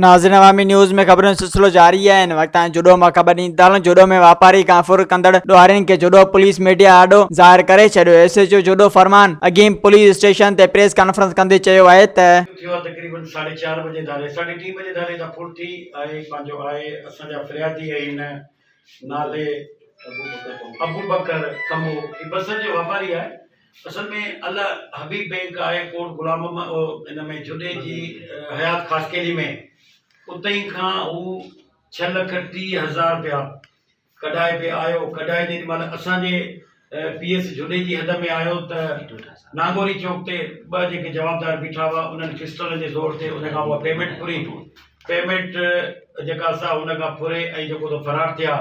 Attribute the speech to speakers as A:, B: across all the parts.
A: ناظرين عوامي نيوز ۾ خبرن جو سلسلو جاري آهي هن وقت تائين جوڏو مان خبر ڏيندي هلون جوڏو ۾ واپاري کان ڦر ڪندڙ ڏوهارين کي جوڏو پوليس ميڊيا آڏو ظاهر ڪري ڇڏيو ايس ايچ او جوڏو فرمان اگيم پوليس اسٽيشن تي پريس ڪانفرنس ڪندي چيو آهي ته.
B: ٿيو آهي تقريبن ساڍي چار بجي ڌاري ساڍي ٽي بجي ڌاري هتان ڦر ٿي آهي پنهنجو آهي اسان جا فريادي آهن نالي ابوبڪر ڪمبو هي بصر جو واپاري آهي اصل ۾ الحبيب بينڪ آهي ڪوٽ غلام محمد ان ۾ جهڏي جي حيات خاصخيلي ۾ اتئين کان هو ڇهه لک 30,000 رپيا ڪڍائي پئي آيو ڪڍائي جيڏي مهل اسان جي پي ايس جهڏي جي حد ۾ آيو ته نانگوري چوڪ تي ٻه جيڪي جوابدار بيٺا هئا انهن پسٽل جي زور تي ان کان اها پيمينٽ ڦري پيمينٽ جيڪا سا ان کان ڦري ۽ جيڪو ته فرار ٿيا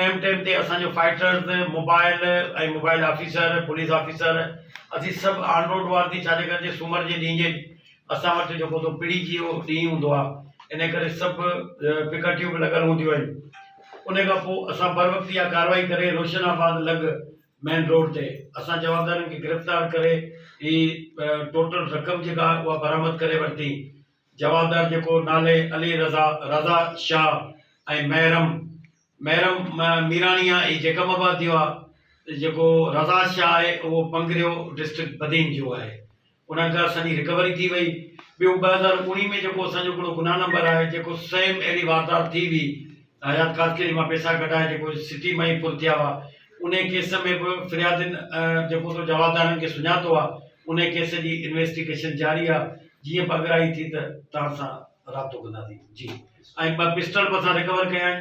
B: ايم ٽيم تي اسان جو fighters mobile ۽ mobile officer police officer اسين سڀ آن روڊ هئاسين ڇا جي ڪري سومر جي ڏينهن جي اسان وٽ جيڪو سو پڙي جي جو ڏينهن هوندو آهي ان ڪري سڀ پڪٽيون به لڳل هونديون آهن ان کان پوء اسان بر وقت اها ڪارروائي ڪري روشن آباد لڳ مين روڊ تي اسان جوابدارن کي گرفتار ڪري هي ٽوٽل رقم جيڪا اها برآمد ڪري ورتي جوابدار جيڪو نالي علي رضا رضا شاهه ۽ محرم محرم ميراڻي آ هي جيڪب آباد جو آ جيڪو رضا شاهه آهي اهو پنگريو ڊسٽرڪٽ بدين جو آهي انهن کان اسان جي رڪوري ٿي وئي ٻيو 2019 ۾ جيڪو اسان جو هڪڙو گناهه نمبر آهي جيڪو سيم اهڙي واردات ٿي هئي حيات خاصخيلي مان پئسا ڪڍائي جيڪو سٽي مان ئي ڦر ٿيا هئا انهي ڪيس ۾ به فريادين جيڪو سو جوابدارن کي سڃاتو آ انهي ڪيس جي انويسٽيگيشن جاري آ جيئن به اڳرائي ٿي ته توهان سان رابطو ڪنداسين جي ۽ ٻه پسٽل به اسان رڪور ڪيا آهن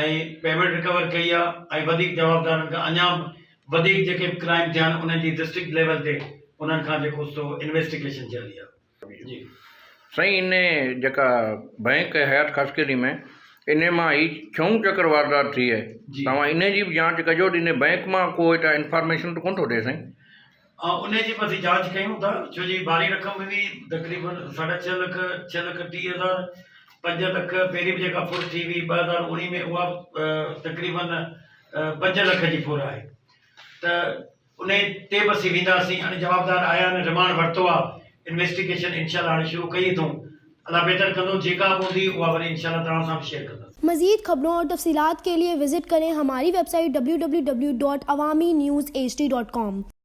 B: ۽ پيمينٽ رڪور ڪئي آهي ۽ وڌيڪ جوابدارن کان اڃا به وڌيڪ جيڪي به ڪرائم ٿيا آهن انهن جي ڊسٽرڪٽ ليول تي انهن کان جيڪو سو انويسٽيگيشن جاري آهي جي.
C: سائين انهي جيڪا بئنڪ آهي حيات خاصخيلي ۾ انهي مان هي ڇهون چڪر واردات ٿي آهي توهان انهي جي به جانچ ڪجو ته انهي بئنڪ مان ڪو هتان انفارميشن ته ڪونه ٿو ڏي سائين.
B: انهي جي به اسين جاچ ڪيون ٿا ڇو جي ڀاري رقم هئي تقريبن ساڍا ڇهه لک، ڇهه لک 30 هزار، 5 لک پهرين به جيڪا ڦر ٿي هئي 2019 ۾ اها به تقريبن 5 لک جي ڦر آهي ته انهي تي به اسين وينداسين هاڻي جوابدار آيا آهن رمانڊ ورتو آهي انويسٽيگيشن انشاء الله هاڻي شروع ڪئي اٿئون الله بهتر ڪندو جيڪا به هوندي اها وري انشاء الله توهان سان به شيئر ڪنداسين.
D: مزيد خبرون اور تفصيلات کے لئے وزٽ ڪرين ھماري ويب سائيٽ www.awamiNewsHD.com.